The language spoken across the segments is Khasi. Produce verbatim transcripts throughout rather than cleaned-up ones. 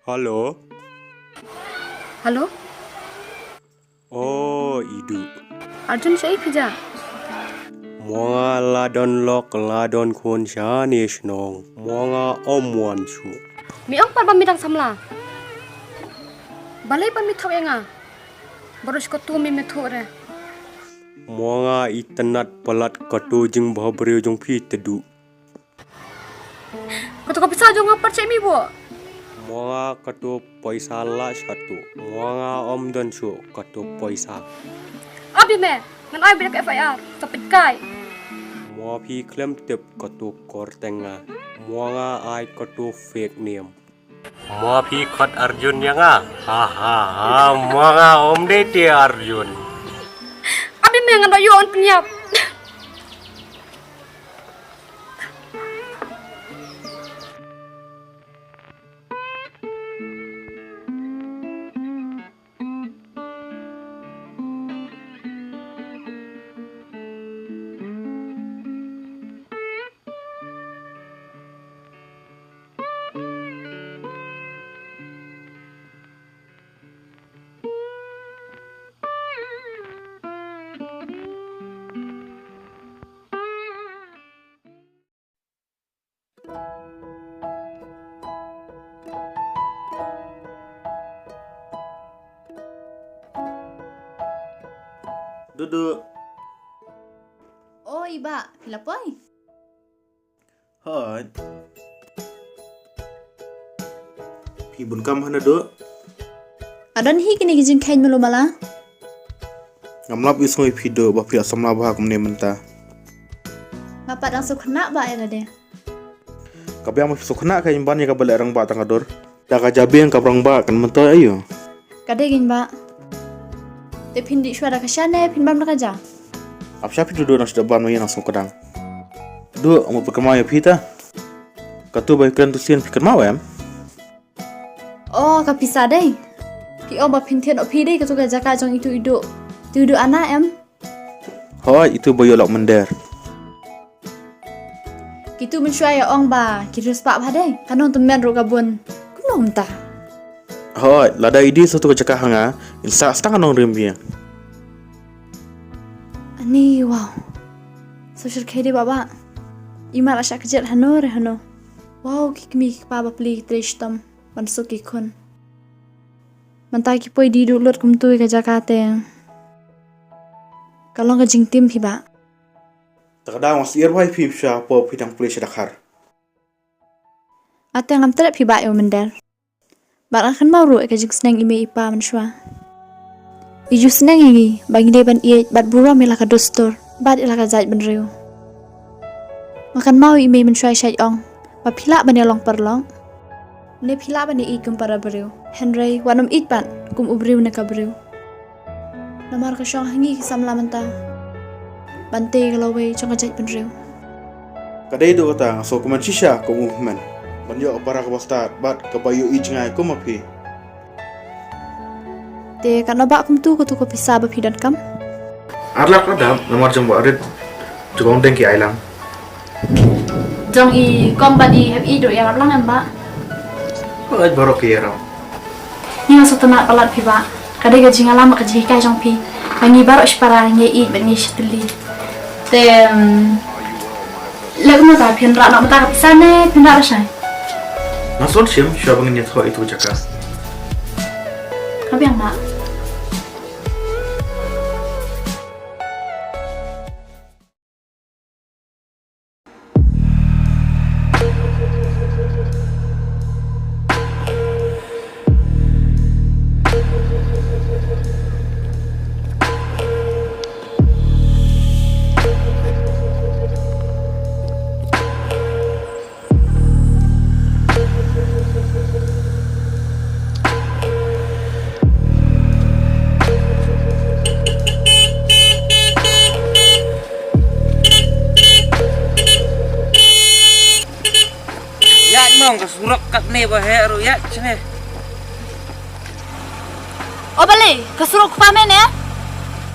Hello. Hello. O Idu. Arjun, shaei phi jah? Mo nga la don lok, la don khun shane shnong. Mo nga ym wan shuh. Me ong pat ba me dang samla. Balei pat me thoh ïa nga? Baroh shi katta me me thoh re. Mo nga itynnad palat kato jingbhabriew jong phi te Idu. Kato ka pisa jong nga pat shaei me buh? Mo nga kato pisa la shatu. Mo nga ym don shuh kato pisa. Abi me, ngan ai bad ka F I R, sa pynkai. Mo phi khlem tip kato kyrteng nga. Mo nga ai kato fake name. Mo phi khot Arjun ïa nga. Ha ha ha, mo nga ym dei te Arjun. Abi me, ngan da ïoh un pynïap. Dudu. O i bah, phi la poi? Hooid. Phi bun kam hana Duh? Adon hi kine ki jingkheiñ malu mala. Ngam lap ïohsngew ïa phi Duh ba phi la samla bha kumne mynta. Nga pat dang sngewkhynnah bah ïa lade. Ka biang ba phi sngewkhynnah ka ïa ban ïa kaba leh rangbah tang ka dur. Da ka jabieng ka rangbah kan myntoi aïu? Ka dei kein bah. Te phin dih shuwa da ka sha ne phin bam da ka ja? Ap sha phi Duh, nang shu da bam, ïa nang sngewkdang. Duh, nga mut pynkynmaw ïa phi ta. Katu ba ïa kren tu sien phi kynmaw em? O, ka pisa dei. Phi ong ba phin thied noh phi dei katu ka jaka jong itu i Duh. Itu i Duh ana em? Hooid, itu ba ïoh lok mynder. Kitu mynshuwa ïa ong ba ki riewspah bha dei. Ka nongtymmen ruh ka bun. Kumno mynta? Hooid, lada i dih sa tu ka jaka ha nga, in sah tang ka nongrim biang. Ani, wow. Sa shyrkhei dei bah bah. I mat la shah kjit hano re hano. Wow, ki kmie ki kpa bapli ki trei shitom ban suk ki khun. Mynta ki poi die duh lut kumtu ïa ka jaka te. Ka long ka jingtim phi bah. Te ka daw nga syier bha ïa phi sha hapoh phi dang plie sha Dkhar. Nga te ngam treh phi bah ïa u mynder. Bad nga kynmaw ruh ïa ka jingsneng i mei i pa mynshuwa. I ju sneng ïa ngi ba ngi dei ban ïeit bad burom ïa la ka dustur bad ïa la ka jaitbynriew. Nga kynmaw ïa i mei mynshuwa i shait ong ba phi lah ban ïalong paralok ne phi lah ban ïeit kum para briew, hynrei wat nym ïeit pat kum u briew ne ka briew. Namar ka shong ha ngi ki samla mynta ban tei ïa ka lawei jong ka jaitbynriew. Ka dei duh kata, nga sngewkmen shisha kum u hynmen ban ïoh ka para kaba stad bad kaba ïohi jngai kum ma phi. Te katno bah kumtu katu ka pisa ba phi donkam? Ar lak la dap, namar jong Bah Rit jong deng ki ai lang. Jong i kong bad i hep i duh ïarap lang em bah? Hooid, baroh ki ïarap. Ngi nga sngewtynnat palat phi bah. Ka dei ka jingïalam bad ka jinghikai jong phi ba ngi baroh shipara ngi ïeit bad ngi shatylli. Te, mm, leh kumno ta, phin rah noh mynta ka pisa ne phin rah lashai? Nga sngewsih shim shuwa ba ngin ïathoh ïa tu ka jaka. Ka biang bah. Ïa mong ka surok katne ba heh ruh ïa chne. O balei, ka surok kpa mene?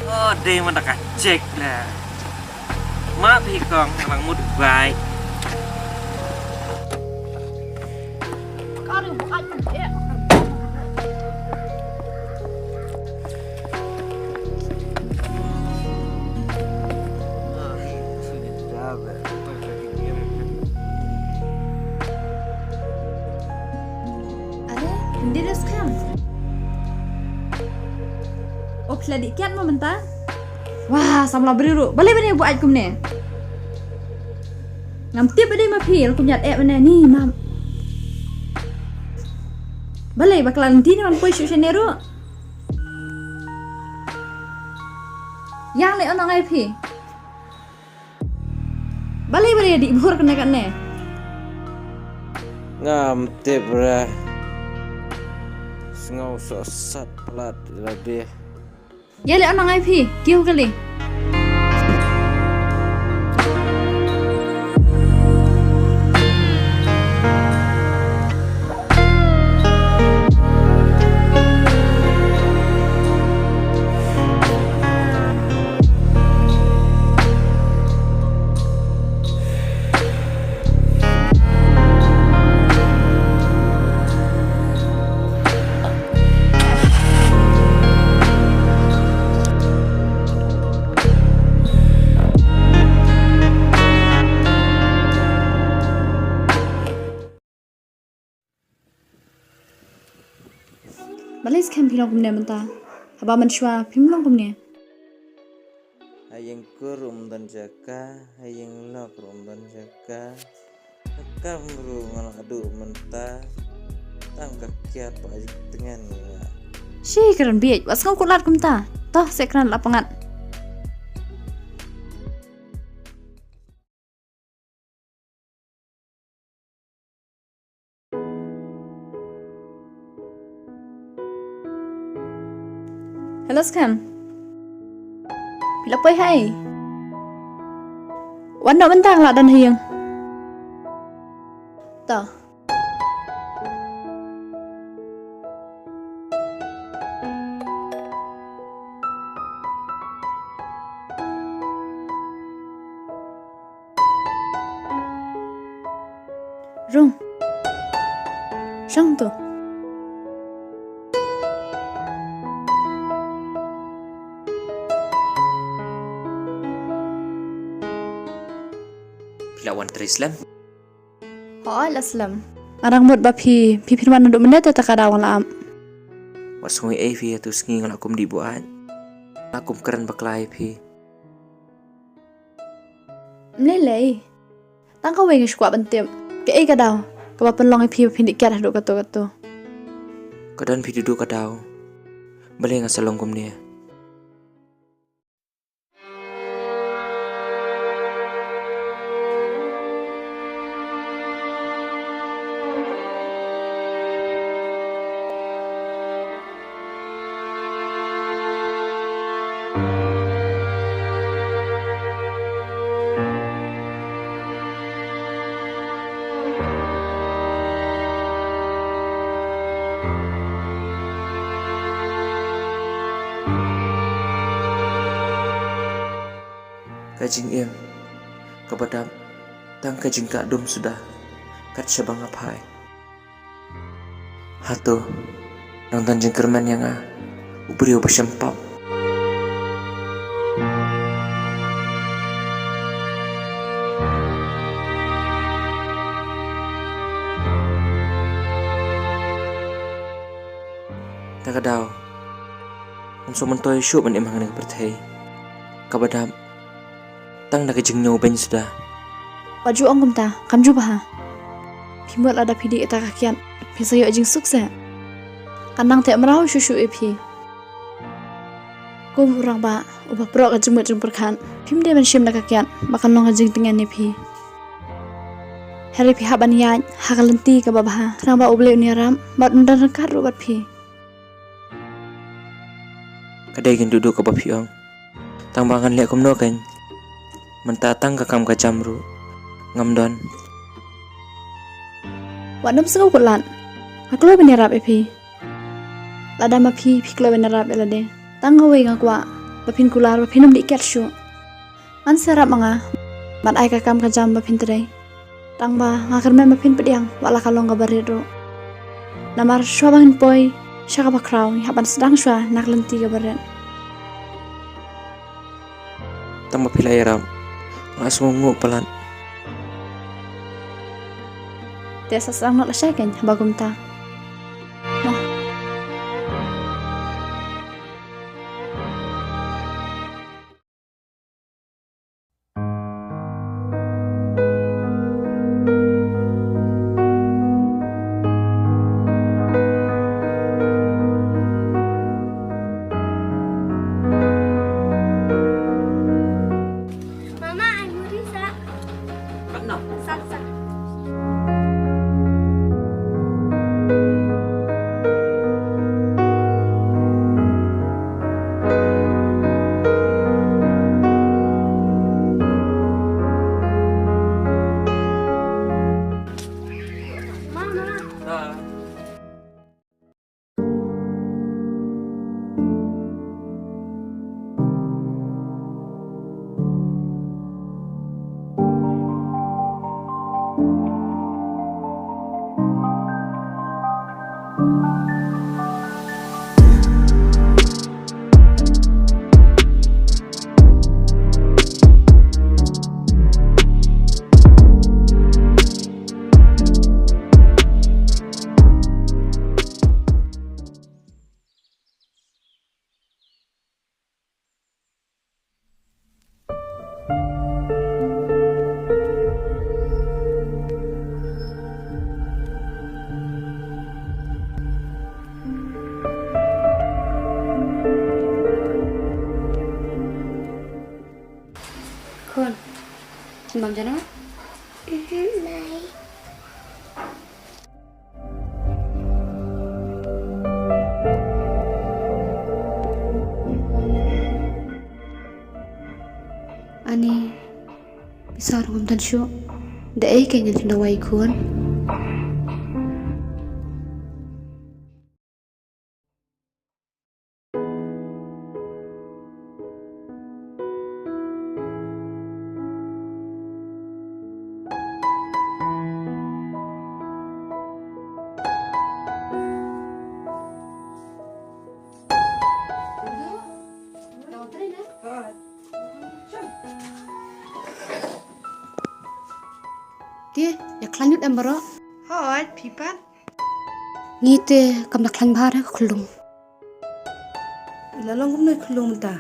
O dei man da ka check la. Ma phi kong nang mut bai. Ka ru bukai pun eh. Are, hindi res kam. O phi la dih kiad mo mynta. Wah, samla briew ruh. Balei ba dei buaid kumne? Ngam tip ba dei ma phi, la kum ïa eh mynne ni mam. Balei ba klan ti ni man poi shu shane ruh. Ïa leh ong ïa phi. Balei balei dih bhur kane kane. Ngam tip re. Sngew soh sat palat la deh. Ïa leh ong ïa phi, kiew kali. Balei skhem phi long kumne mynta? Haba mynshuwa phim long kumne. Ha ïing kur um don jaka, ha ïing lok um don jaka. Ka kam ruh nga la duh mynta. Tang ka kiad ba jingtngen nga. Shi kren bieit, wat sngew kulat kumta. Toh, se kren la pyngat. Hello, skhem. Phi la poi hai. Wan noh mynta, la don ha ïing. To. Rung. Shong to. Phi la wan trei slem? Hooid la slem. Nga dang mut ba phi, phi phin wan naduh mynne te ta ka daw nga la ap. Wat sngew ei phi, ïa tu sngi nga la kum dih buaid. Nga la kum kren bakla ïa phi. Ym lei lei. Tang kawei nga shu kwah ban tip. Kaei ka daw kaba pynlong ïa phi ba phin dih kiad haduh kato kato? Ka don phi duh duh ka daw. Balei nga sa long kumne? Ka jingim kaba dap tang ka jingkah dum suda kat shaba nga phai. Hato nang don jingkyrmen ïa nga, u briew ba shem pap? Ta ka daw ngam sngewmyntoi shuh ban im ha kane ka pyrthei kaba dap tang da ka jingñiew beiñ suda. Wat ju ong kumta, kam ju bha. Phi mut lada phi dih ïa kata ka kiad phi sa ïoh jingsuk seh. Kan nang teh mraw shuh shuh ïa phi. Kum u rangbah uba proh ka jingmut jingpyrkhat, phim dei ban shim da ka kiad ba kan long ka jingtngen ïa phi. Hynrei phi hap ban ïaid ha ka lynti kaba bha, khnang ba U Blei un ïarap bad un don ryngkat ruh bad phi. Ka dei kein duh duh kaba phi ong. Tang ba ngan leh kumno kein? Mynta tang ka kam ka jam ruh ngam don. Wat nym sngew kut lad. Nga kloi ban ïarap ïa phi. Lada ma phi, phi kloi ban ïarap ïa lade, tang kawei nga kwah ba phin kular ba phin ym dih kiad shuh. Ngan sa ïarap ma nga ban ai ka kam ka jam ba phin trei. Tang ba nga kyrmen ba phin pdiang wat la ka long kaba rit ruh. Namar shuwa ba ngin poi sha kaba khraw, ngi hap ban sdang shuwa na ka lynti kaba rit. Tang ba phi la ïarap, Nga sngewnguh palat. Te sa sdang noh lashai kein haba kumta. Mo. Mama, ai muri sa. Kat noh? Sa, sa. Mama. Sa. Khun, sngewbha jan noh? Mhm, bye. Ani, pisa ruh ngam don shuh. Da ei kein ngan shim dawai khun? Te, ïa khlaiñ lut em baroh? Hooid, phi pat? Ngi te kam da khlaiñ bha re ka khyllung. I la long kumno i khyllung mynta?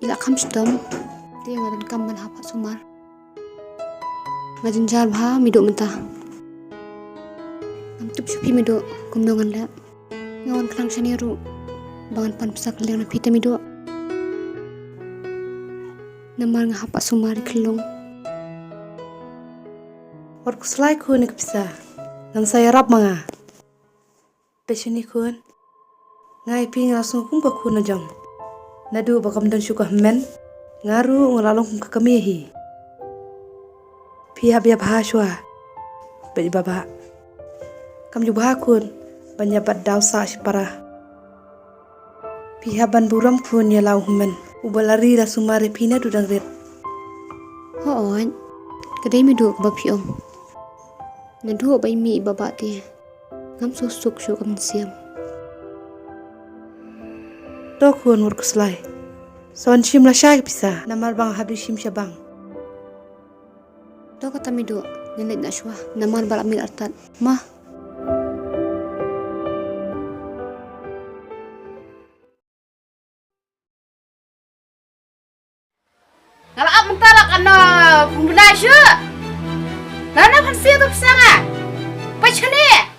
I la kham shitom. Te nga donkam ban hap sumar. Nga jynjar bha Miduh mynta. Ngam tip shuh phi Miduh kumno ngan leh. Nga wan khnang shane ruh ba ngan pan pisa kylliang na phi te Miduh. Namar nga hap sumar i khyllung. Wat khuslai khun ïa ka pisa. Ngan sa ïarap ma nga. Peit shane khun. Nga ïa phi nga la sngew kum ka khun la jong. Naduh ba kam don shuh ka hynmen, nga ruh nga la long kum ka kmie hi. Phi hap ïa bha shuwa. Peit baba. Kam ju bha khun ban ïa bat daw sah shipara. Phi hap ban burom khun ïa la u hynmen uba la ri la sumar ïa phi naduh dang rit. Hooid. Ka dei Miduh kaba phi ong. Naduh ba i mih i baba te ngam sngewsuk shuh ka mynsiem. To khun wat khuslai. Sa wan shim lashai ka pisa namar ba nga hap dei shim shabar. To kata Miduh, ngan leit noh shuwa namar ba la miet artat. Mo. Nga la ap mynta la katno pynbna shuh. Lano phan sia to pisa nga. Peit shane.